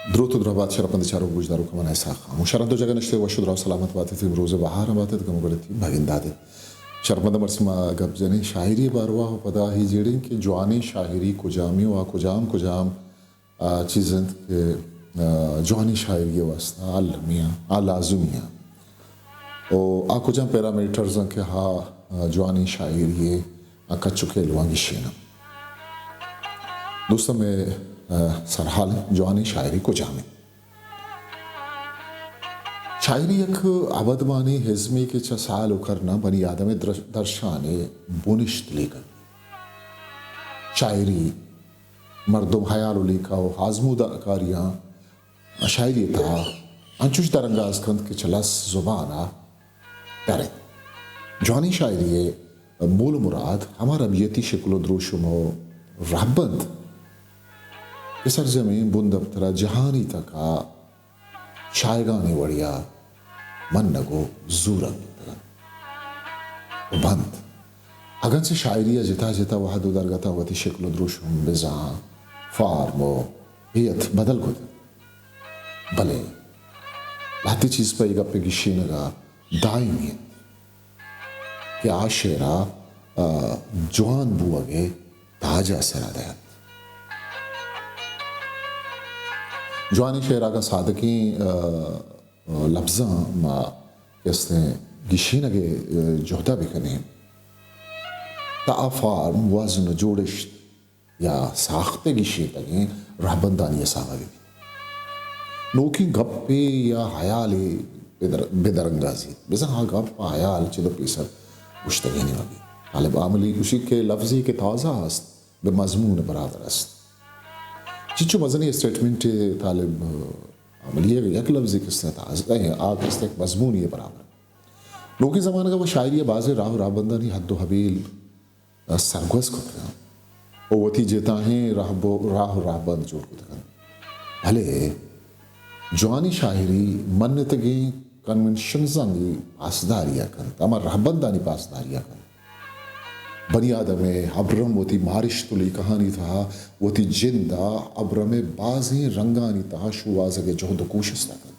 دروت و درہبات شرپمند چاروک گوشداروک، من اسحاق خان۔ شرپمند جاگہ نشتے، وش و دراہ و سلامت باتت، امروز بہار باتت، گم و گڑتی بگنداتت۔ شرپمند مرسی ما گپ جنیں شاعری باروا و پدا ہی جیڑیں کہ جوانیں شاعری کجامی و آ کجام کجام، آ، چیز انت کہ، آ، جوانیں شاعری واسطہ المی آ، آ لازمی آ۔ و آ کجام پیرامیٹرز انت کہ ہا، آ، جوانیں شاعری آ کچ و کیلواں گشیناں۔ دوستاں، مئے، آ، سرحال انت، جوانیں شاعری کجام انت؟ شاعری یک ابدمانیں ازمے کہ چہ سال و کرناں بنی آدم ء درش-، درشان ء بنشت لیکگ۔ شاعری مردم ہیال و لیکہ و آزمودہ کاریاں شاعری ء تہا انچوش درانگاز کنت کہ چہ لس زبان ء در انت۔ جوانیں شاعری ء مول و مراد ہما ربیتی شکل و دروشم و رہبند کہ سرجمیں بندپتر ء جہانی تک ء شاعرانی وڑیا منگ و زورگ بوتگ انت و بنت۔ اگن چہ شاعری ء جتا جتا وہد و درگتاں وتی شکل و دروشم، بزاں فارم و ہیئت بدل کتگ، بلے لہتے چیز پہ اے گپ ء گیشینگ ء دائمی انت کہ آ شعر ء، آ، جوان بوگ ء تاج ء سرا دئینت۔ جوانیں شعر ء اگاں سادگیں، آ، لبزاں ما کہ استیں گیشینگ ء جہد ء بکنیں، تہ آ فارم، وزن، جوڑشت یا ساخت ء گیشینتگیں رہبندانی حساب ء بہ بیت۔ نوکیں گپے یا ہیالے بدر-، بدرنگازیت، بزاں آ گپ ء ہیال چد ء پیسر گوشتگینی مہ بیت۔ طالب عملی گوشیت کہ لفظے کہ تازہ است، بہ مضمون برابر است۔ چنچو مزنیں اسٹیٹمنٹے طالب عملی ء یک لفظے کستہ تازہ ء آ کستہ یک مضمونے ء برابر۔ نوکیں زمانگ ء شاعری ء بازیں راہ و راہبندانی حد و حبیل ء سرگوز کتگ انت و وتی جتاہیں راہ و، راہ و راہبند جوڑ کتگ انت۔ بلے جوانیں شاعری منتگیں کنونشنزانی پاسداری ء کنت، ہما رہبندانی پاسداری ء کنت۔ بنی آدم ء ابرم وتی مارشت و لیکہانی تہا وتی جند ء ابرم ء بازیں رنگانی تہا شوہازگ ء جہد و کوشست ء کنت۔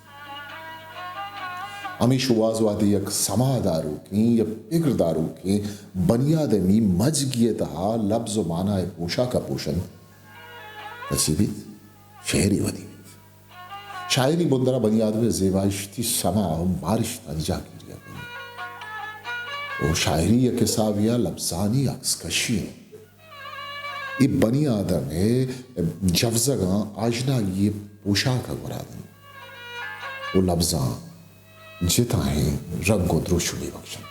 ہمے شوہاز وہدے یک سما داروکیں، یک پگر داروکیں بنی آدمی مجگی ء تہا لبز و مانا ء پوشاک ء پوشنت، تہ چی بیت؟ شعرے ودی بیت۔ شاعری بندرا بنی آدم ء زیبائشتی سما و مارشتانی جاگیری ء کنت۔ و شاعری یک حسابے ء لبزانی عکس کشی انت۔ اے بنی آدم ء جوزگاں آژناگی ء پوشاک ء گورا دنت و لبزاں جتاہیں رنگ و دروشمے بخشنت۔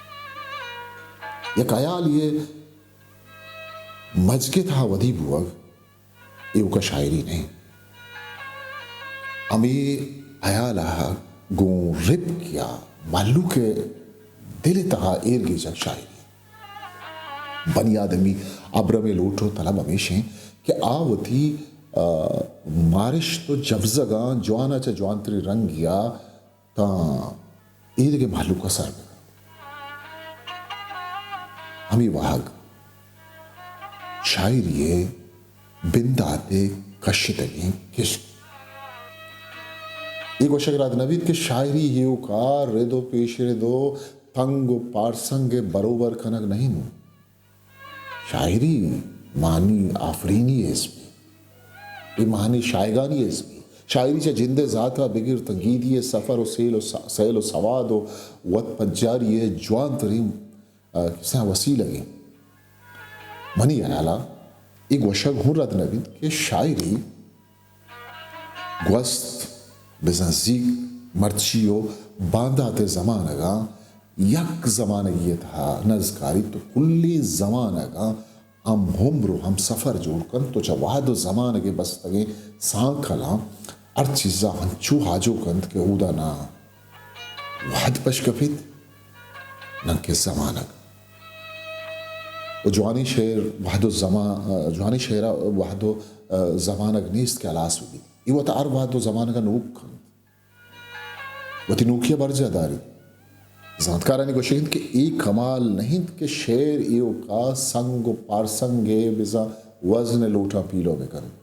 یک ہیالے ء مجگ ء تہا ودی بوگ ایوکا شاعری نہ انت۔ ہمے ہیال ء گوں رپک یا مہلوک ء دل ء تہا ایر گیجگ شاعری انت۔ بنی آدمی ابرم ء لوٹ و طلب ہمیش انت کہ آ وتی، آ، مارشت و جوزگاں جوان ء چہ جوانتریں رنگے ء تاں ایدگہ مہلوک ء سر بہ کنت۔ ہمے واہگ شاعری ء بندات ء کشتگیں کشک۔ اے گوشگ رد نہ بیت کہ شاعری ایوکا رد و پیش رد و تنگ و پارسنگ ء بروبر کنگ نہ انت۔ شاعری معنی آفرینی ء ازمے، اے معنی شایگانی ء ازمے۔ شاعری چہ جند ء ذات ء بگر تاں گیدی ء سفر و سیل و س-، سیل و سواد و وت پجاری ء جوان تریں، آ، کسان وسیلگے۔ منی ہیال ء اے گوشگ ہوں رد نہ بیت کہ شاعری گوست، بزاں زیک، مرچی و باندات ء زمانگاں یک زمانگے ء تہا نز کاریت و کلیں زمانگاں ہم عمر و ہم سفر جوڑ کنت و چہ وہد و زمانگ ء بستگیں سانکلاں ہر چیزا انچو آجو کنت کہ اودا نہ وہد پش کپیت، نہ کہ زمانگ۔ و جوانیں شعر وہد و زمان، جوانیں شعرا وہد و زمانگ نیست کہ ہلاس بہ بیت۔ اے وت ہر وہد و زمانگا نوک کنت، وتی نوکی ء برجاہ داریت۔ زانتکارانی گوشگ انت کہ اے کمال نہ انت کہ شعر ایوکا سنگ و پارسنگ ء بزاں وزن ء لوٹاں پیلو بہ کنت۔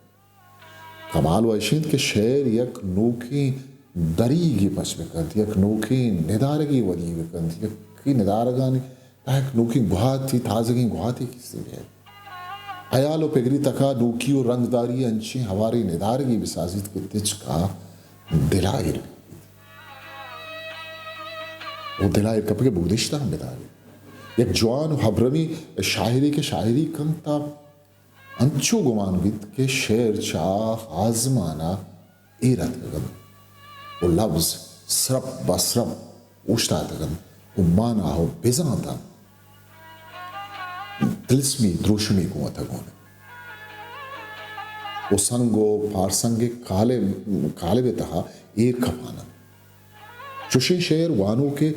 کمال و اش انت کہ شعر یک نوکیں دریگے پچ بہ کنت، یک نوکیں ندارگے ودی بہ کنت، یکے ندارگانی تہ یک نوکیں گواتے، تازگیں گواتے کسے بہ ہیال و پگری تکا نوکی و رنگداری انچیں ہواریں ندارگے بہ سازیت کہ تچکا دلا ایر بہ بیت و دلا ایر کپگے بودشت ہم بداریت۔ یک جوان و ہبرمی شاعرے کہ شاعری کنت، تا انچو گمان بیت کہ شعر چہ آزمان ء ایر اتکگ انت و لبز سرپ بہ سرپ اوشتاتگ انت و مانا و بزانت ء تلسمی دروشمے گون اتگ انت و سنگ و پارسنگ ء کالب، کالب ء تہا ایر کپان انت۔ چوشیں شعر وانوک ء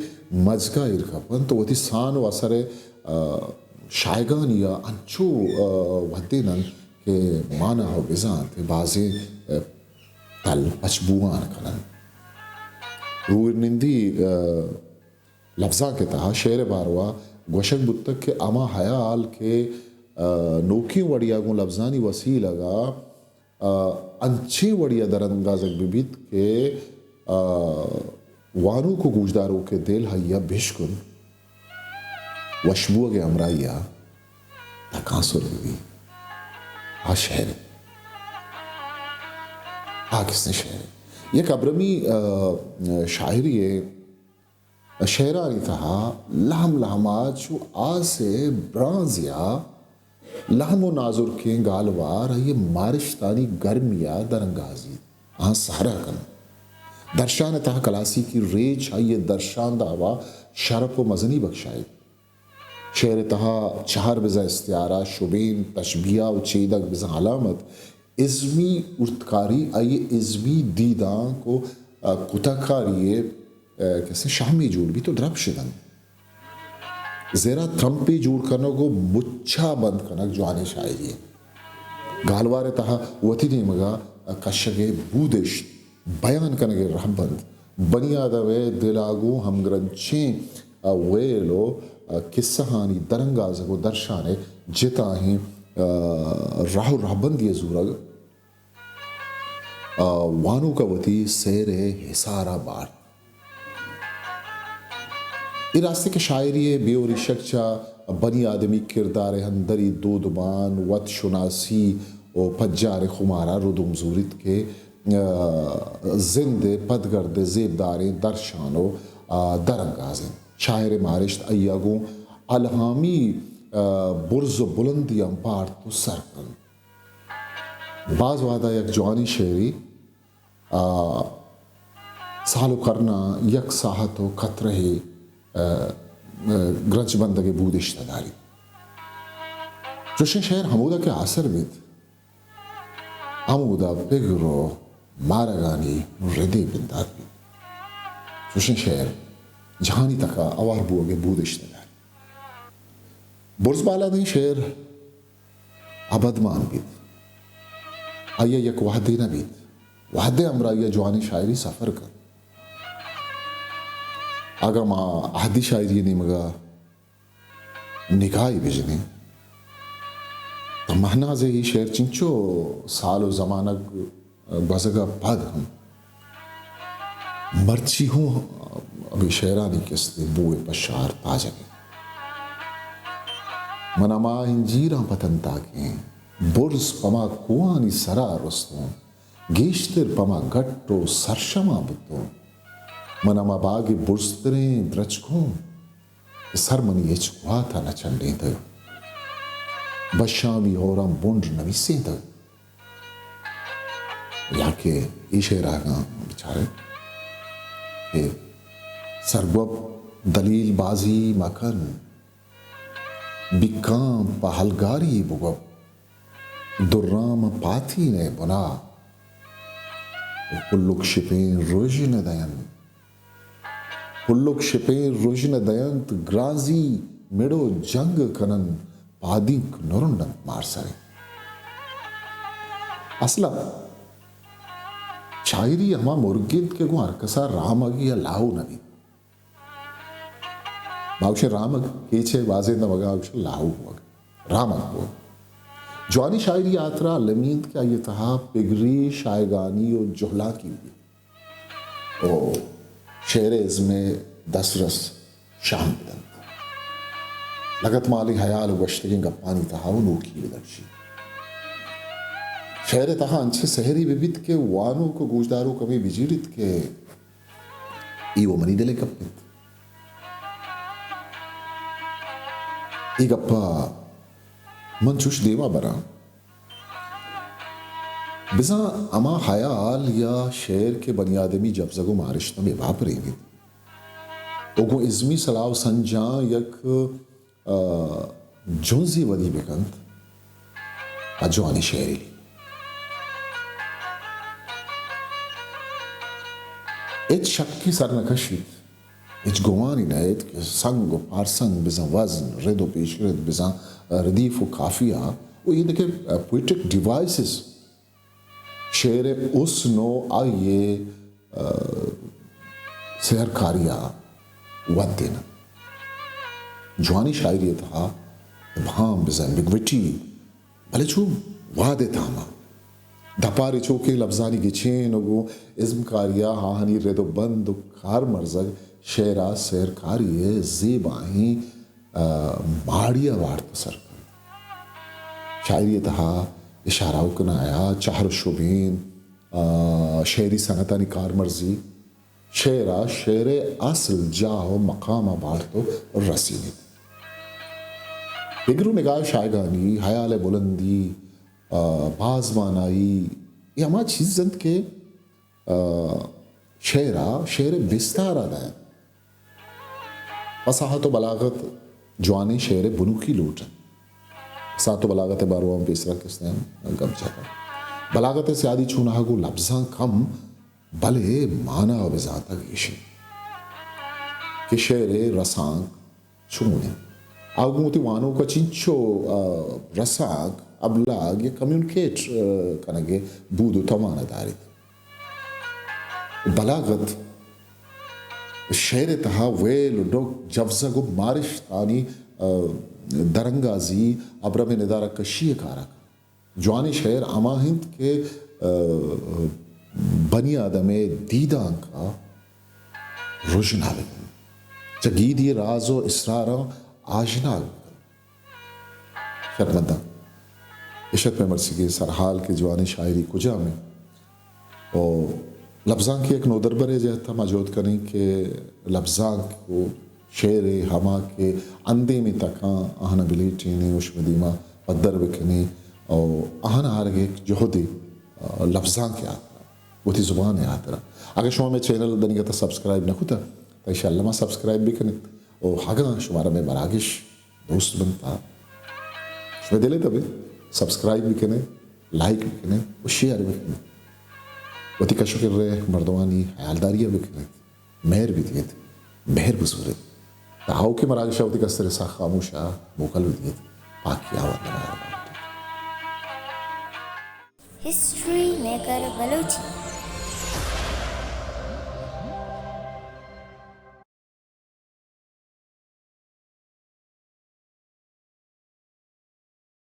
مزگ ء ایر کپ انت و وتی سان و اثر ء، آ، شاہگانی ء انچو، آ، ودین انت کہ مانا و بزانت ء بازیں، آ، تل پچ بوان کن انت۔ روئے نندی، آ، لبزانک ء تہا شعر ء باروا گوشگ بوتگ کہ ہما ہیال کہ، آ، نوکیں وڑیا گوں لبزانی وسیلگ ء آ، انچیں وڑی ء درانگازگ بہ بیت کہ، آ، وانوک و گوشداروک ء دل آئی ء بشکن، وشبوگ ء ہمراہی ء تکانسر بہ بیت۔ آ شعر، آ کسیں شعر، یک ابرمی، آ، شاعری ء شعرانی تہا لہم لہم ء چو آس ء برانزے ء لہم و نازرکیں گالوار آئی ء مارشتانی گرمی ء درانگازیت، آہاں سہرا کنت۔ درشان ء تہا کلاسیکی ریچ آئی ء درشان داب ء شرپ و مزنی بکشائیت۔ شعر ء تہا چہر بزاں استعارہ، شبین، تشبیہ و چیدگ بزاں علامت، ازمی ارتکاری آئی ء ازمی دیدانک و، آ، کتہ کاری ء، آ، کسے شہمے جوڑ بیت و درپش دنت۔ زیرا ترمپے جوڑ کنگ و مچا بند کنگ جوانیں شاعری انت۔ گالوار ء تہا وتی نیمگ ء کشگ ء بودشت بیان کنگ ء رہبند بنی آدم ء دل ء گوں ہمگرنچیں، آ، ویل و، آ، کسہانی درانگازگ و درشان ء جتاہیں، آ، راہ و رہبندی ء زورگ، آ، وانوک ء وتی سیر ء حصار ء بارت۔ اے راستے کہ شاعری ء بے و ریشگ چہ بنی آدمی کردار ء اندری دودمان، وت شناسی و پجار ء خمار ء ردوم زوریت کہ، آ، زند ء پدگرد ء زیبداریں درشان و، آ، درانگاز انت۔ شاعر ء مارشت آئی ء گوں الہامی، آ، برز و بلندیاں بارت و سر کنت۔ باز وہدا یک جوانیں شعرے، آ، سال و کرناں یک ساہت و کترہے، آ، آ، گرنچ بندگ ء بودشت ء داریت۔ چوشیں شعر ہمودا کہ آسر بیت، ہمودا پگر و مارگانی ردے بندات بیت۔ چوشیں شعر جہانی تکا اوار بوگ ء بودشت ء داریت۔ برز بالادیں شعر ابدمان بیت۔ آئی ء یک وہدے نہ بیت۔ وہد ء ہمراہی ء جوانیں شاعری سفر کنت۔ اگاں ما اہدی شاعری ء نیمگ ء نگاہے بجنیں، تہ مہناز ء اے شعر چنچو سال و زمانگ گوزگ ء پد ہم مرچی ہوں ہمے شعرانی کستے بوئے پشار تاجگ انت۔ من ہما انجیراں پتنتاکیں، برز پما کوہانی سرا رستوں، گیشتر پما گٹ و سرشماں بوتوں۔ من ہما باگ ء برزتریں درچکوں کہ سر منی ہچ گوات ء نہ چنڈینتگ۔ بشامی ہوراں بنڈ نویسینتگ۔ یا کہ اے شعر ء اگاں بچاریں کہ سرگوپ دلیل بازی مکن، بیکاں پہ ہلگاری بگوپ، دراں من پاتین ء بنا، پلک شپیں رژن دینت۔ پلک شپیں رژن دینت، گرانزی مڑ و جنگ کنن، پادینک نرنڈنت مارسریں۔ اصل ء شاعری ہما مرگ انت کہ گوں ہرکسا رامگ یا لاہو نہ بیت۔ ما گوشیں رامگ، کیچ ء بازیں دمگاں گوشیں لاہو بوگ، رامگ بوگ۔ جوانیں شاعری ءِ ہاترا المی انت کہ آئی ءِ تہا پگری، شایگانی و جہلانکی بیت و شعر ءِ ازم ءِ دسترس شہم بدنت۔ لگتمالیں ہیال و گوشتگیں گپانی تہا و نوکی بدرشیت۔ شعر ءِ تہا انچیں سحرے ببیت کہ وانوک و گوشداروک ہمے بجیڑیت کہ اے و منی دل ءِ گپ انت۔ اے گپ ءَ من چوش دیما براں، بزاں ہما ہیال یا شعر کہ بنی آدمی جبزگ و مارشتاں بہ باپرینیت و گوں ازمی سلاہ و سنجاں یک، آ، جنزے ودی بکنت، آ جوانیں شعرے۔ ہچ شکے سر نہ کشیت، ہچ گمانے نہ ایت کہ سنگ و پارسنگ، بزاں وزن، رد و پیشرد، بزاں ردیف و قافیہ و ایدگہ پوئٹک ڈیوائسز شعر ءِ حسن و آئی ءِ، آ، سحرکاری ءَ وت دینت۔ جوانیں شاعری ءِ تہا ابہام بزاں ایمبیگویٹی، بلے چو وہد ءِ تاما دپارے چوکیں لبزانی گچین و گوں ازمکاری ءَ آہانی رد و بند و کارمرزگ شعر ءَ سحرکاری ءِ زیبائیں، آ، ماڑی ءَ وارت و سر کنت۔ شاعری ءِ تہا اشارہ و کنایہ، چہر و شبین، آ، شعری صنعتانی کارمرزی، شعر ءَ شعر ءِ اصل جاہ و مقام ءَ بارت و رسینیت۔ پگر و نگاہ شایگانی، ہیال ءِ بلندی، آ، بازمانائی، اے ہما چیز انت کہ، آ، شعر ءَ شعر ءِ بستار ءَ دئینت۔ فصاحت و بلاغت جوانیں شعر ءِ بنکی لوٹ انت۔ فصاحت و بلاغت ءِ باروا ہم پیسرا کسے ہم گپ جتگ۔ بلاغت ءِ سیادی چوناہا گوں لبزانک کم، بلے مانا و بزانت ءَ گیش انت کہ شعر ءِ رسانک چون انت؟ آ گوں وتی وانوک ءَ چنچو، آ، رسانک، ابلاغ یا کمیونیکیٹ، آ، کنگ ءِ بود و توان ءَ داریت؟ بلاغت شعر ءِ تہا ویل و ڈک، جبزگ و مارشتانی، آ، درانگازی، ابرم ءِ ندارہ کشی ءِ کار ءَ کنت۔ جوانیں شعر ہما انت کہ، آ، بنی آدم ءِ دیدانک ءَ رژنا بہ کنت، چہ گیدی ءِ راز و اسراراں آژناگ بہ کنت۔ شرمنداں، اش ات مئے مرچیگیں سرحال کہ جوانیں شاعری کجام انت۔ و لبزانک ءِ یک نودربرے ءِ جہت ءَ ما جہد کنیں کہ لبزانک و شعر ءِ ہما کہ اندیمیں تکاں آہاں بلیٹینیں و شمئے دیما پدر بکنیں و آہاں آرگ ءِ یک جہدے، آ، لبزانک ءِ ہاترا، وتی زبان ءِ ہاترا۔ اگہ شما مئے چینل دنیگت ءَ سبسکرائب نہ کتہ، تہ انشاءاللہ ما سبسکرائب بکنیت و اگاں شمارا مئے مراگش دوست بنت، آ، شمئے دل ءَ تہ بہ سبسکرائب بکنے، لائک بکنے و شیئر بکنے۔ وتی کش و کر ءِ مردمانی ہیالداری ءَ بکنے۔ مہر بدیت، مہر بزوریت۔ تہ آؤکیں مراگش ءَ وتی کستریں ساہ خاموش ءَ موکل بدیت۔ پاکی ءَ وندنا۔ ہسٹری میکر بلوچی۔